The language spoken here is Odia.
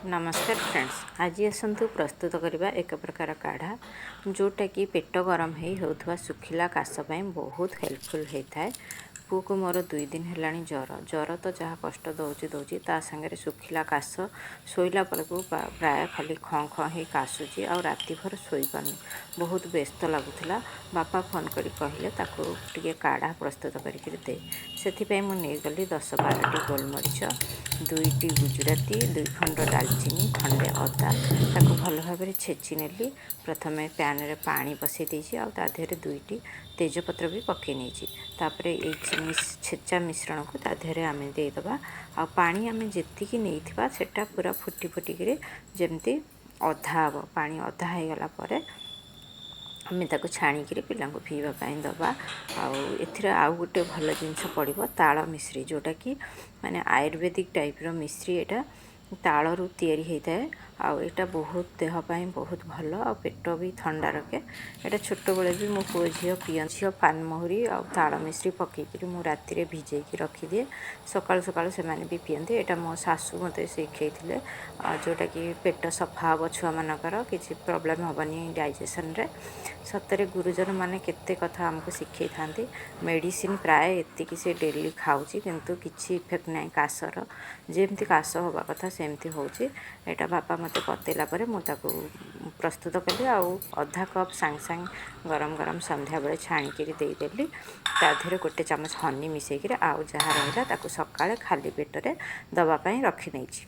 ନମସ୍କାର ଫ୍ରେଣ୍ଡସ୍, ଆଜି ଆସନ୍ତୁ ପ୍ରସ୍ତୁତ କରିବା ଏକ ପ୍ରକାର କାଢ଼ା, ଯେଉଁଟାକି ପେଟ ଗରମ ହେଇ ହେଉଥିବା ଶୁଖିଲା କାଶ ପାଇଁ ବହୁତ ହେଲ୍ପଫୁଲ୍ ହେଇଥାଏ। ପୁଅକୁ ମୋର 2 ଦିନ ହେଲାଣି ଜ୍ୱର। ଜ୍ୱର ତ ଯାହା କଷ୍ଟ ଦେଉଛି ଦେଉଛି, ତା ସାଙ୍ଗରେ ଶୁଖିଲା କାଶ। ଶୋଇଲା ବେଳକୁ ପ୍ରାୟ ଖାଲି ଖଁ ଖଁ ହେଇ କାଶୁଛି ଆଉ ରାତି ଭର ଶୋଇପାରୁନି। ବହୁତ ବ୍ୟସ୍ତ ଲାଗୁଥିଲା। ବାପା ଫୋନ୍ କରି କହିଲେ, ତାକୁ ଟିକେ କାଢ଼ା ପ୍ରସ୍ତୁତ କରିକିରି ଦେ। ସେଥିପାଇଁ ମୁଁ ନେଇଗଲି 10-12ଟି ଗୋଲମରିଚ, ଦୁଇଟି ଗୁଜୁରାତି, ଦୁଇ ଖଣ୍ଡ ଡାଲଚିନି, ଖଣ୍ଡେ ଅଦା। ତାକୁ ଭଲ ଭାବରେ ଛେଚି ନେଲି। ପ୍ରଥମେ ପ୍ୟାନ୍ରେ ପାଣି ବସାଇ ଦେଇଛି ଆଉ ତା ଦେହରେ ଦୁଇଟି ତେଜପତ୍ର ବି ପକାଇ ନେଇଛି। ତାପରେ ଏଇ ଛେଚା ମିଶ୍ରଣକୁ ତା ଦେହରେ ଆମେ ଦେଇଦେବା। ଆଉ ପାଣି ଆମେ ଯେତିକି ନେଇଥିବା, ସେଟା ପୁରା ଫୁଟି ଫୁଟିକିରି ଯେମିତି ଅଧା ହେବ। ପାଣି ଅଧା ହେଇଗଲା ପରେ ଆମେ ତାକୁ ଛାଣିକିରି ପିଲାଙ୍କୁ ପିଇବା ପାଇଁ ଦେବା। ଆଉ ଏଥିରେ ଆଉ ଗୋଟେ ଭଲ ଜିନିଷ ପଡ଼ିବ, ତାଳ ମିଶ୍ରି, ଯେଉଁଟାକି ମାନେ ଆୟୁର୍ବେଦିକ ଟାଇପ୍ର ମିଶ୍ରି। ଏଇଟା ତାଳରୁ ତିଆରି ହେଇଥାଏ ଆଉ ଏଇଟା ବହୁତ ଦେହ ପାଇଁ ବହୁତ ଭଲ ଆଉ ପେଟ ବି ଥଣ୍ଡା ରଖେ। ଏଇଟା ଛୋଟବେଳେ ବି ମୋ ପୁଅ ଝିଅ ପିଅନ୍ତି। ଝିଅ ପାନମହୁରି ଆଉ ତାଳ ମିଶ୍ରି ପକେଇକିରି ମୁଁ ରାତିରେ ଭିଜେଇକି ରଖିଦିଏ। ସକାଳୁ ସକାଳୁ ସେମାନେ ବି ପିଅନ୍ତି। ଏଇଟା ମୋ ଶାଶୁ ମୋତେ ଶିଖେଇଥିଲେ, ଯେଉଁଟାକି ପେଟ ସଫା ହେବ, ଛୁଆମାନଙ୍କର କିଛି ପ୍ରୋବ୍ଲେମ୍ ହେବନି ଡାଇଜେସନ୍ରେ। ସତରେ ଗୁରୁଜନମାନେ କେତେ କଥା ଆମକୁ ଶିଖେଇଥାନ୍ତି। ମେଡ଼ିସିନ ପ୍ରାୟ ଏତିକି ସେ ଡେଲି ଖାଉଛି, କିନ୍ତୁ କିଛି ଇଫେକ୍ଟ ନାହିଁ। କାଶର ଯେମିତି କାଶ ହେବା କଥା, ସେମିତି ହେଉଛି। ଏଇଟା ବାପା ମୋତେ ବତେଇଲା ପରେ ମୁଁ ତାକୁ ପ୍ରସ୍ତୁତ କଲି ଆଉ ଅଧା କପ୍ ସାଙ୍ଗେ ସାଙ୍ଗେ ଗରମ ଗରମ ସନ୍ଧ୍ୟାବେଳେ ଛାଣିକିରି ଦେଇଦେଲି, ତା ଦେହରେ ଗୋଟେ ଚାମଚ ହନି ମିଶାଇକିରି। ଆଉ ଯାହା ରହିଲା, ତାକୁ ସକାଳେ ଖାଲି ପେଟରେ ଦେବା ପାଇଁ ରଖିନେଇଛି।